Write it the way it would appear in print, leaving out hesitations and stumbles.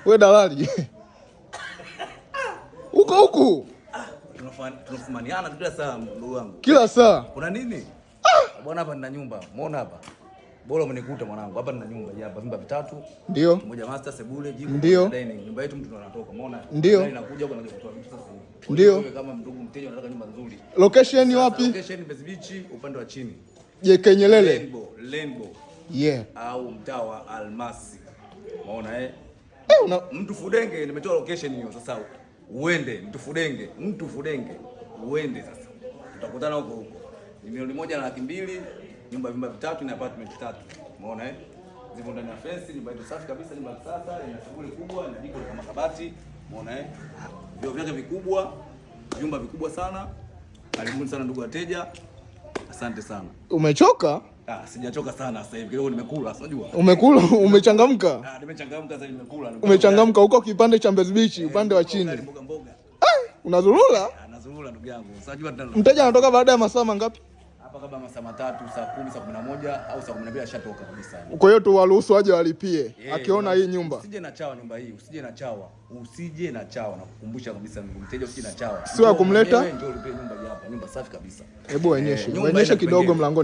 We dalali. Huko huku. Tunafumaniana kila saa, ndugu wangu. Kila saa. Kuna nini? Bwana, hapa nina nyumba. Muona hapa? Bora umenikuta, mwanangu. Hapa nina nyumba hii hapa, vyumba vitatu. Moja master, sebule, jiko, dining. Nyumba yetu mtu ndo anatoka. Umeona? Gari inakuja huko, anakuja kutoa vitu sasa hivi. Wewe kama ndugu mteja unataka nyumba nzuri. Location ni Sasa, wapi? Location Mbezi Beach, upande wa chini. JK Nyerere. Rainbow, Rainbow. Au mtaa wa Almasi. Umeona, eh? Eh, una Mtu Fudenge, nimetoa location hiyo sasa. Uende Mtu Fudenge, Mtu Fudenge. Uende sasa. Tutakutana huko huko. Ni 1,200,000, nyumba vyumba vitatu na apartment tatu. Umeona, eh? Zipo ndani ya fence, nyumba yetu safi kabisa, nyumba ya kisasa, ina sebule kubwa, ina jiko kama kabati. Umeona, eh? Vyoo vyake vikubwa, vyumba vikubwa sana. Karibuni sana, ndugu wateja. Asante sana. Umechoka? Ah, sijachoka sana sasa hivi. Kidogo nimekula, si unajua? Umekula, umechangamka? Ah, nimechangamka sasa, nimekula. Umechangamka huko kipande cha Mbezi Beach, upande wa chini. Ugali, mboga mboga. Unazurura? Ah, nazurura, ndugu yangu. Unajua tena. Mteja anatoka baada ya masaa mangapi? Hapa kama masaa 3, saa 10, saa 11 au saa 12 ashatoka kabisa. Kwa hiyo tuwaruhusu waje walipie akiona hii nyumba. Usije na chawa nyumba hii, usije na chawa. Usije na chawa, nakukumbusha kabisa, ndugu mteja, usije na chawa. Sio ya kumleta? Njoo ulipie nyumba hii hapa, nyumba safi kabisa. Hebu waonyeshe. Nyumba Waonyeshe ina kidogo vipengele. mlangoni.